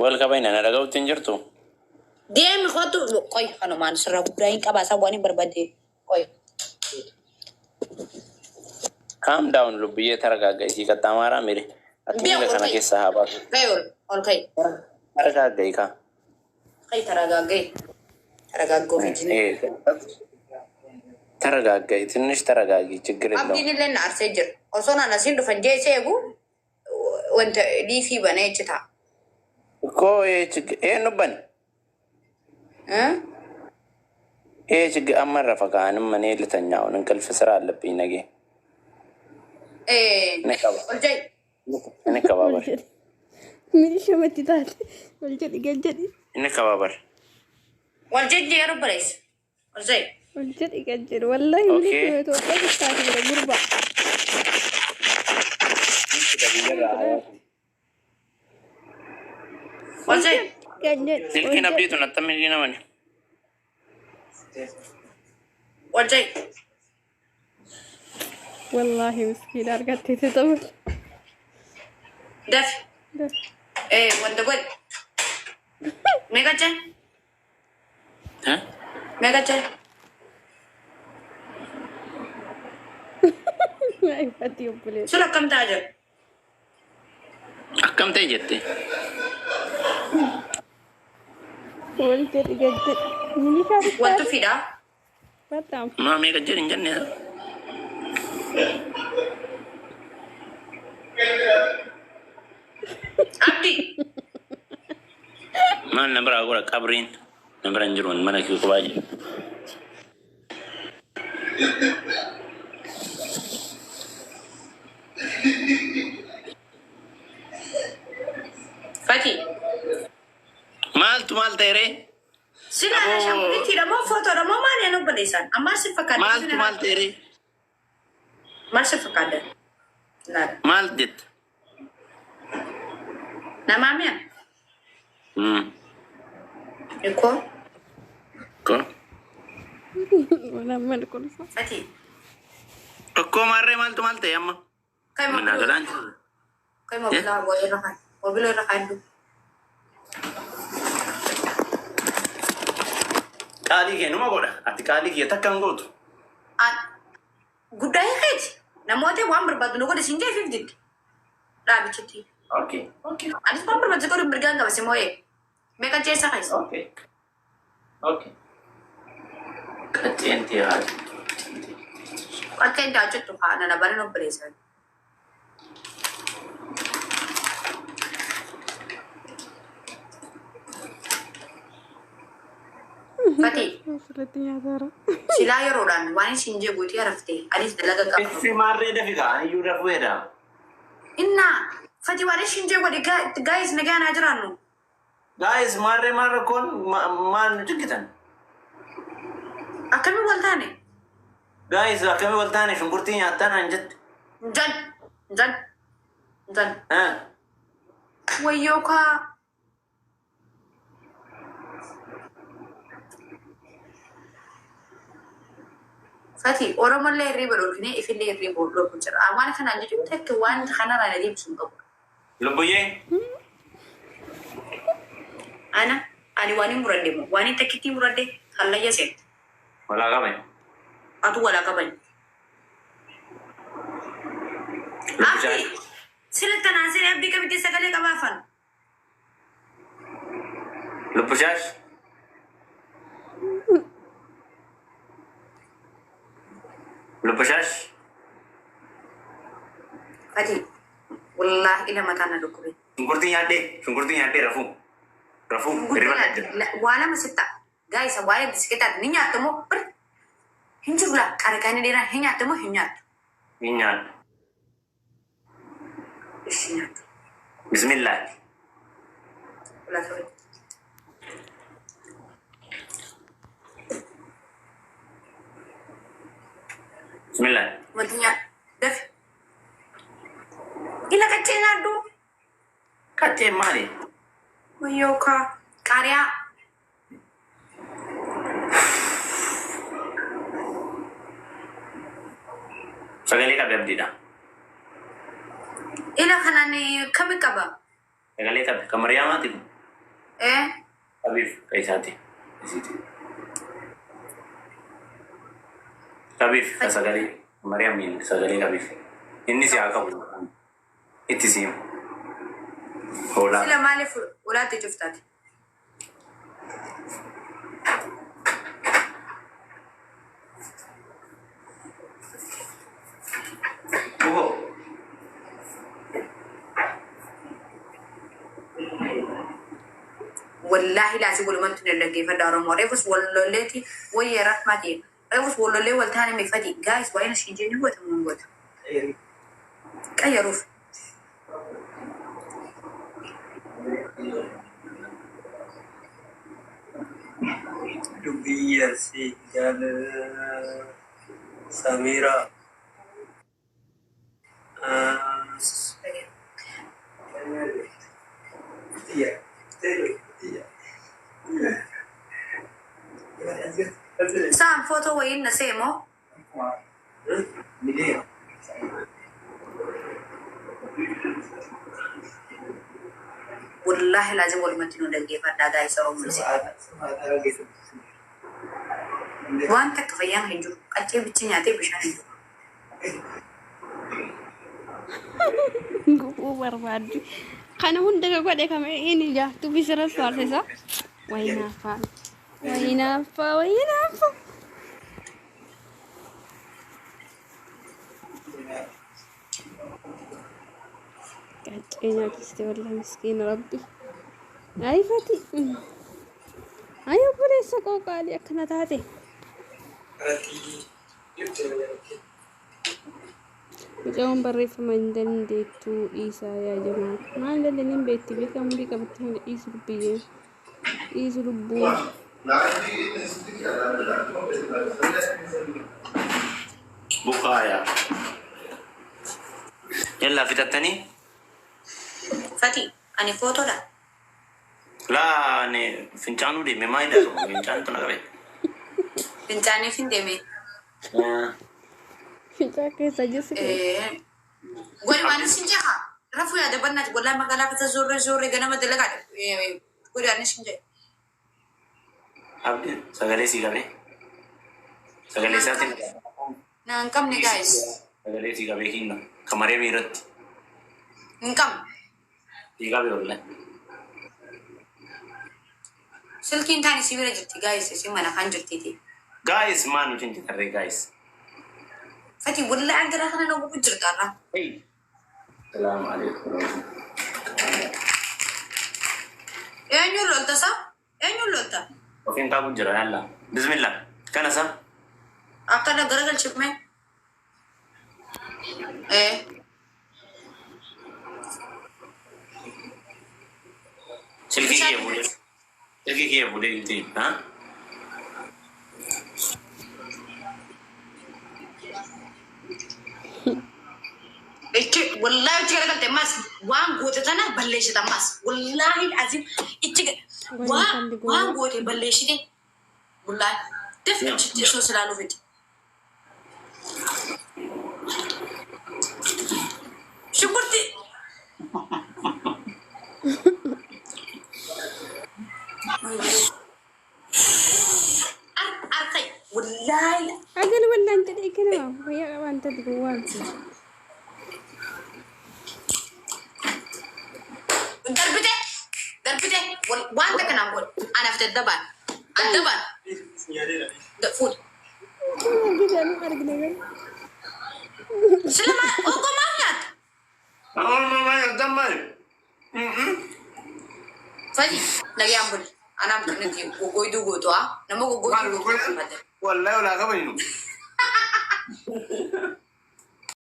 Wal kabayna na dhaga'utti hin jirtu. Deemi kootu qoy kanumaan sirra guddaa hin qabaa isaa waan hin barbaadde qoy. Calm down lubbiyyee taragaagga isii qaxxaamaaraa mire. Ati Beeku miira ol kana ka'i. keessaa haa baatu. Ka'i ol ol ka'i. Taragaagga'i kaa. Ka'i taragaagga'i. Taragaaggoo fi jini. ተረጋጋይ ትንሽ ተረጋጊ፣ ችግር የለውም። Abdiin illee na arsee jira. Osoo naan asiin dhufan jee isa eegu wanta liifii banee achi taa'a. እኮ ይሄ ችግር ይሄን በን ይሄ ችግር አመረፈ ካህንም እኔ ልተኛ አሁን እንቅልፍ ስራ አለብኝ ነገ። እንከባ Ol ja'i. እንከባበር Ol jedhi. Milishamatti taate. Ol jedhi gad jedhi. እንከባበር። Wal jejjee yeroo bareessa. Ol ja'i. Ol jedhi gad jedhi. Wallahi ኦኬ milishuma Itoophiyaa taate jira gurbaa. Ol Ol ja'i. jedhi gad jedhi. Ol ስልኬን jedhi. አብዴቱን አጠምጂ ነመን Ol ja'i. Wallahi miskiina argattee ta'u. Dafi. Wanta godhi. Meeqa jee? Meeqa jee? Ifatti obboleessa. Sun akkam ta'aa jira? akkam ta'e jette Ol jedhi gad jedhi. Milishaa Waltu taate. fidhaa. Bataam. ማ ሜቀ ጀን እንጀን Abdii. ማን ነብራ ጎረ ቀብሪን ነብረ እንጅሩን መነኪ ቁባጅ Fatii. ማልቱ ማል ta'e ree Sila Aboo. ashaangulitiidha moo footoodha moo maali anu obboleessaan? Ammaa si fakkaata. maaltu maal ta'e ree Maal si fakkaata? Laala. maal jette Namaa mi'a? Ikkoo. እኮ Waan qulfa. Fatii. እኮ ማሬ maaltu maal ta'e amma Kai ምን አገላን Kai mobilaa waa irra kaan. Mobilaa irra kaan. qaalii kee numa godha ati qaalii kee takka hin gootu Guddaa hiikeeti. Namoota waan barbaadu nu godhe siin jee fiif didde. Dhaabichitti. ኦኬ ኦኬ Anis waan barbaadu godhu mirgaan qaba si moo'ee. Meeqa jeessa keessa? ኦኬ ኦኬ ቀጤንቲ ሀ Qacceen daachittu haa nana barin obboleessan. Fatii. Asirratti nyaataara. Silaa yeroodhaan waan isin jee guutii haraftee anis dalaga qaba. Issi maarree dafi kaa iyyuu dafuu hedha. Innaa fati waan isin jee godhi gaayis nagaa naa jiraannu. Gaayis maarree maarree koon maal nu cinqitan? Akkamiin wal taane? Gaayis akkamii wal taane shunkurtii nyaattaa naan jette. Jan jan jan wayyoo kaa Fati Oromollee hirriiba dhorkinee ifillee hirriiba dhorku jira. Waan kanaan jechuun takka waan kanarraa na deebisu hin qabu. Lubbuyyee Ana ani waan hin muradhe moo waan hin takkitti muradhe hallayya seente. walaa qabe. Atu walaa qaban. Abdi sila tanaan sila abdii qabittee sagalee qabaafan. Lubbishaash. Lubbishaash. Fati wallaahi ila mataa na dhukkube. Shunkurtii nyaadhee shunkurtii nyaadhee rafuu rafuu hirriba kan jira. Waa lama sitta gaayisa waa'ee bisikitaati ni nyaattu moo bir hin jiru laa qarqaan dheeraa hin nyaattu moo hin nyaattu? Ni nyaadha. Ishi nyaattu. Bismillah. Walaa ta'e. Bismillah. Wanti nyaadhu dafi. Ila qaccee nyaadhu. Qacceen maali? Wayyoo kaa qaariyaa. Sagalee qabe abdiidha. Ila kanaan kami qaba? Sagalee qabe kan Mariyaamaati kun. Ee. Qabiif ka isaati. Isiiti. Qabiif ka sagalee Mariyaamiin sagalee qabiif. Inni si haa qabu. Itti siim. Hoolaa. Sila maaliif ulaatti cuftaati? Bukoo. Wallaahi laasii walumatti nu dhaggeeffadha Oromoo. Reefus wallolleeti wayya rahmati. Reefus wallollee wal taane mifati. Guys, waa'een isheen jennu goota mun goota. Qayyaruuf. Dubbii Arsii jaalala Samiraa. Isaan footoo wayiin na seemoo. Wallaahi laazim walumatti nu dhaggeeffadhaa guys, Oromoo isin. Waan takka fayyaan hin jiru. Qaccee bicha nyaatee bishaan hin jiru. Gufuu barbaaddi. Kana hunda ka godhe kame inni jaartuu fi sirra faarsisa. Wayinaaffaa. Wayinaaffaa. Wayinaaffaa. Qaccee nyaachiste wallah miskiina rabbi. Ayifati. Ayi obboleessa koo qaalii akkana taate. Mucaan barreeffama hin dandeettu dhiisaa yaa jamaa. Maal dandeenye hin beekti beekaa umurii qabatti hanga dhiisu lubbiyyee. Dhiisu lubbuu. Bukaaya. Yallaa fixattanii? Fati, ani footoodha. Laa ani fincaanuu deeme maa hidhaa qabu fincaan tuna qabe. Fincaaniif hin deeme. Fincaa keessa jirsi. Godhi waan isin jeha. Rafuu yaada bannaati. Wallahi magaalaa keessa zoorree zoorree ganama dalagaadha. Godhi waan isin jedhe. Abdi sagalee sii qabee. Sagalee isaatiin. Naan qabne guys. Sagalee sii qabee kinna. Kamaree biirratti. Hin qabne. Sii qabee wallahi. Silkiin taane si bira jirti guys. Isin mana kan jirtiiti. Guys maa nuti hin jitarree guys. Fati, wallahi an gara kana na gubu jirta irraa. Hey. Salaamu alaikum. Eenyuun lolta isa? Eenyuun lolta? Ofiin qabu jira yalla. Bismillah. Kana sa. Akkana garagalchifme. Ee. Silkii kiyya fuudhee. Silkii kiyya fuudhee jirti. Ha? Ichi wallahi ichi garagalte ammas waan goote tana balleessite ammas wallahi azim ichi waan goote balleessite wallahi daf ichi osoo silaaluu fiti. Shunkurti. Harka wallahi. Agal wallaan jedhee kenama fayyaa qabaan tati gowwaan. Darbite darbite waan takka naan godhe anaaf daddabaan addabaan fuudhi. Argitanii argina garuu. Sila maal ogoo maal nyaatta? Maal? Fati nagayaan buli. Anaaf nuti goggoyduu gootu haa nama goggoyduu gootu. Wallahi olaa kabajnu.